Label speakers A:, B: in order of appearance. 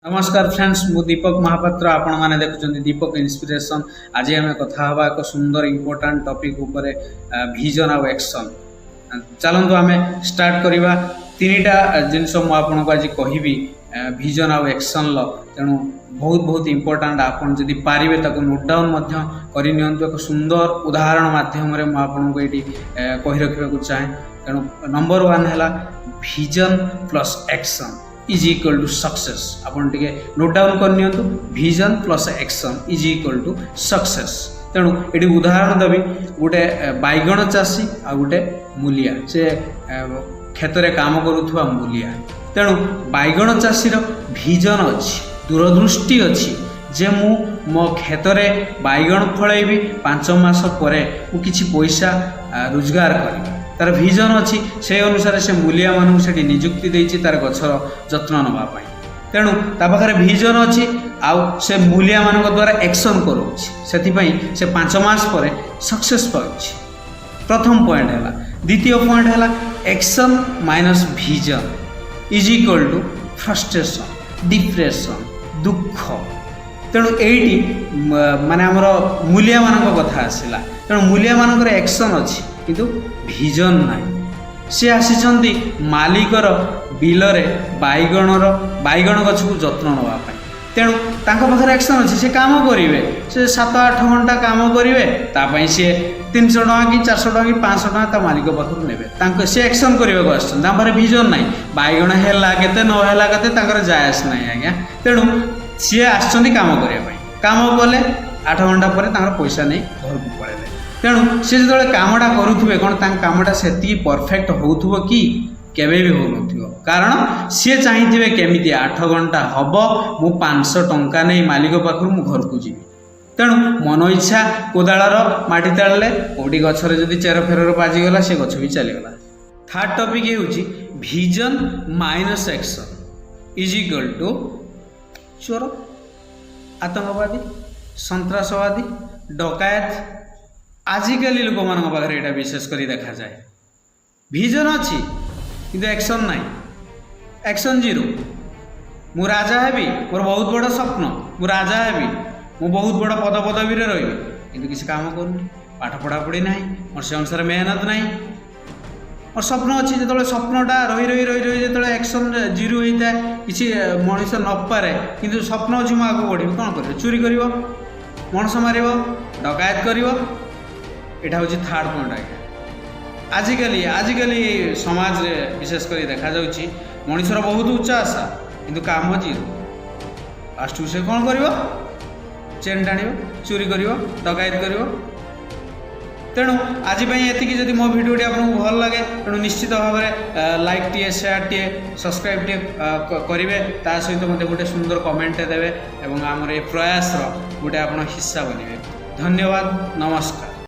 A: ନମସ୍କାର ଫ୍ରେଣ୍ଡସ୍, ମୁଁ ଦୀପକ ମହାପାତ୍ର। ଆପଣମାନେ ଦେଖୁଛନ୍ତି ଦୀପକ ଇନ୍ସପିରେସନ୍। ଆଜି ଆମେ କଥା ହେବା ଏକ ସୁନ୍ଦର ଇମ୍ପୋର୍ଟାଣ୍ଟ ଟପିକ୍ ଉପରେ, ଭିଜନ୍ ଆଉ ଆକ୍ସନ୍। ଚାଲନ୍ତୁ ଆମେ ଷ୍ଟାର୍ଟ କରିବା। ତିନିଟା ଜିନିଷ ମୁଁ ଆପଣଙ୍କୁ ଆଜି କହିବି ଭିଜନ୍ ଆଉ ଆକ୍ସନ୍ର। ତେଣୁ ବହୁତ ବହୁତ ଇମ୍ପୋର୍ଟାଣ୍ଟ। ଆପଣ ଯଦି ପାରିବେ, ତାକୁ ନୋଟ୍ ଡାଉନ୍ ମଧ୍ୟ କରିନିଅନ୍ତୁ। ଏକ ସୁନ୍ଦର ଉଦାହରଣ ମାଧ୍ୟମରେ ମୁଁ ଆପଣଙ୍କୁ ଏଇଠି କହି ରଖିବାକୁ ଚାହେଁ। ତେଣୁ ନମ୍ବର 1 ହେଲା vision plus action is equal to success। ଆପଣ ଟିକେ ନୋଟ୍ ଡାଉନ୍ କରିନିଅନ୍ତୁ, vision plus action is equal to success। ତେଣୁ ଏଠି ଉଦାହରଣ ଦେବି, ଗୋଟେ ବାଇଗଣ ଚାଷୀ ଆଉ ଗୋଟେ ମୂଲିଆ, ସେ କ୍ଷେତରେ କାମ କରୁଥିବା ମୂଲିଆ। ତେଣୁ ବାଇଗଣ ଚାଷୀର ଭିଜନ୍ ଅଛି, ଦୂରଦୃଷ୍ଟି ଅଛି ଯେ ମୁଁ ମୋ କ୍ଷେତରେ ବାଇଗଣ ଫଳେଇବି, 5 ମାସ ପରେ ମୁଁ କିଛି ପଇସା ରୋଜଗାର କରିବି। ତାର ଭିଜନ୍ ଅଛି। ସେଇ ଅନୁସାରେ ସେ ମୂଲିଆମାନଙ୍କୁ ସେଠି ନିଯୁକ୍ତି ଦେଇଛି ତାର ଗଛର ଯତ୍ନ ନେବା ପାଇଁ। ତେଣୁ ତା ପାଖରେ ଭିଜନ୍ ଅଛି ଆଉ ସେ ମୂଲିଆମାନଙ୍କ ଦ୍ୱାରା ଆକ୍ସନ୍ କରାଉଛି। ସେଥିପାଇଁ ସେ 5 ମାସ ପରେ ସକ୍ସେସ୍ ପାଉଛି। ପ୍ରଥମ ପଏଣ୍ଟ ହେଲା। ଦ୍ୱିତୀୟ ପଏଣ୍ଟ ହେଲା action minus vision is equal to frustration, depression, ଦୁଃଖ। ତେଣୁ ଏଇଠି ମାନେ ଆମର ମୂଲିଆମାନଙ୍କ କଥା ଆସିଲା। ତେଣୁ ମୂଲିଆମାନଙ୍କର ଆକ୍ସନ୍ ଅଛି କିନ୍ତୁ ଭିଜନ୍ ନାହିଁ। ସେ ଆସିଛନ୍ତି ମାଲିକର ବିଲରେ ବାଇଗଣ ଗଛକୁ ଯତ୍ନ ନେବା ପାଇଁ। ତେଣୁ ତାଙ୍କ ପାଖରେ ଆକ୍ସନ୍ ଅଛି, ସେ କାମ କରିବେ। ସେ 7-8 ଘଣ୍ଟା କାମ କରିବେ, ତା ପାଇଁ ସିଏ 300 ଟଙ୍କା କି 400 ଟଙ୍କା କି 500 ଟଙ୍କା ତା ମାଲିକ ପାଖରୁ ନେବେ। ତାଙ୍କ ସେ ଆକ୍ସନ୍ କରିବାକୁ ଆସିଛନ୍ତି, ତାଙ୍କ ପାଖରେ ଭିଜନ୍ ନାହିଁ। ବାଇଗଣ ହେଲା କେତେ, ନ ହେଲା କେତେ, ତାଙ୍କର ଯାଏ ଆସ ନାହିଁ ଆଜ୍ଞା। ତେଣୁ ସିଏ ଆସିଛନ୍ତି କାମ କରିବା ପାଇଁ। କାମ କଲେ, 8 ଘଣ୍ଟା ପରେ ତାଙ୍କର ପଇସା ନେଇ ଘରକୁ ପଳେଇଲେ। ତେଣୁ ସେ ଯେତେବେଳେ କାମଟା କରୁଥିବେ, କ'ଣ ତାଙ୍କ କାମଟା ସେତିକି ପରଫେକ୍ଟ ହେଉଥିବ କି? କେବେ ବି ହେଉନଥିବ। କାରଣ ସିଏ ଚାହିଁଥିବେ କେମିତି 8 ଘଣ୍ଟା ହେବ, ମୁଁ 500 ଟଙ୍କା ନେଇ ମାଲିକ ପାଖରୁ ମୁଁ ଘରକୁ ଯିବି। ତେଣୁ ମନ ଇଚ୍ଛା କୋଦାଳର ମାଟି ତାଳିଲେ, କେଉଁଠି ଗଛରେ ଯଦି ଚେର ଫେରରେ ବାଜିଗଲା, ସେ ଗଛ ବି ଚାଲିଗଲା। ଥାର୍ଡ଼ ଟପିକ୍ ହେଉଛି vision minus action is equal to ଚୋର, ଆତଙ୍କବାଦୀ, ସନ୍ତ୍ରାସବାଦୀ, ଡକାୟତ। ଆଜିକାଲି ଲୋକମାନଙ୍କ ପାଖରେ ଏଇଟା ବିଶେଷ କରି ଦେଖାଯାଏ। ଭିଜନ୍ ଅଛି କିନ୍ତୁ ଆକ୍ସନ୍ ନାହିଁ, ଆକ୍ସନ୍ ଜିରୋ। ମୁଁ ରାଜା ହେବି, ମୋର ବହୁତ ବଡ଼ ସ୍ୱପ୍ନ, ମୁଁ ରାଜା ହେବି, ମୁଁ ବହୁତ ବଡ଼ ପଦ ପଦବୀରେ ରହିବି, କିନ୍ତୁ କିଛି କାମ କରୁନି, ପାଠ ପଢ଼ାପଢ଼ି ନାହିଁ ମୋର, ସେ ଅନୁସାରେ ମେହନତ ନାହିଁ। ମୋର ସ୍ୱପ୍ନ ଅଛି। ଯେତେବେଳେ ସ୍ୱପ୍ନଟା ରହି ରହି ରହି ରହି ଯେତେବେଳେ ଆକ୍ସନ୍ ଜିରୋ ହେଇଥାଏ, କିଛି ମଣିଷ ନପାରେ, କିନ୍ତୁ ସ୍ୱପ୍ନ ଅଛି, ମୁଁ ଆଗକୁ ବଢ଼ିବି, କ'ଣ କରିବ? ଚୋରି କରିବ, ମଣିଷ ମାରିବ, ଡକାୟତ କରିବ। ଏଇଟା ହେଉଛି ଥାର୍ଡ଼ ପଏଣ୍ଟ ଆଜ୍ଞା। ଆଜିକାଲି ସମାଜରେ ବିଶେଷ କରି ଦେଖାଯାଉଛି, ମଣିଷର ବହୁତ ଉଚ୍ଚ ଆଶା କିନ୍ତୁ କାମ ଜିରୋ। ଲାଷ୍ଟକୁ ସେ କ'ଣ କରିବ? ଚେନ୍ ଟାଣିବ, ଚୋରି କରିବ, ଡକାୟତ କରିବ। ତେଣୁ ଆଜି ପାଇଁ ଏତିକି। ଯଦି ମୋ ଭିଡ଼ିଓଟି ଆପଣଙ୍କୁ ଭଲ ଲାଗେ, ତେଣୁ ନିଶ୍ଚିତ ଭାବରେ ଲାଇକ୍ଟିଏ, ସେୟାରଟିଏ, ସବସ୍କ୍ରାଇବ୍ଟିଏ କରିବେ। ତା ସହିତ ମଧ୍ୟ ଗୋଟେ ସୁନ୍ଦର କମେଣ୍ଟଟେ ଦେବେ ଏବଂ ଆମର ଏ ପ୍ରୟାସର ଗୋଟେ ଆପଣ ହିସ୍ସା ବନିବେ। ଧନ୍ୟବାଦ, ନମସ୍କାର।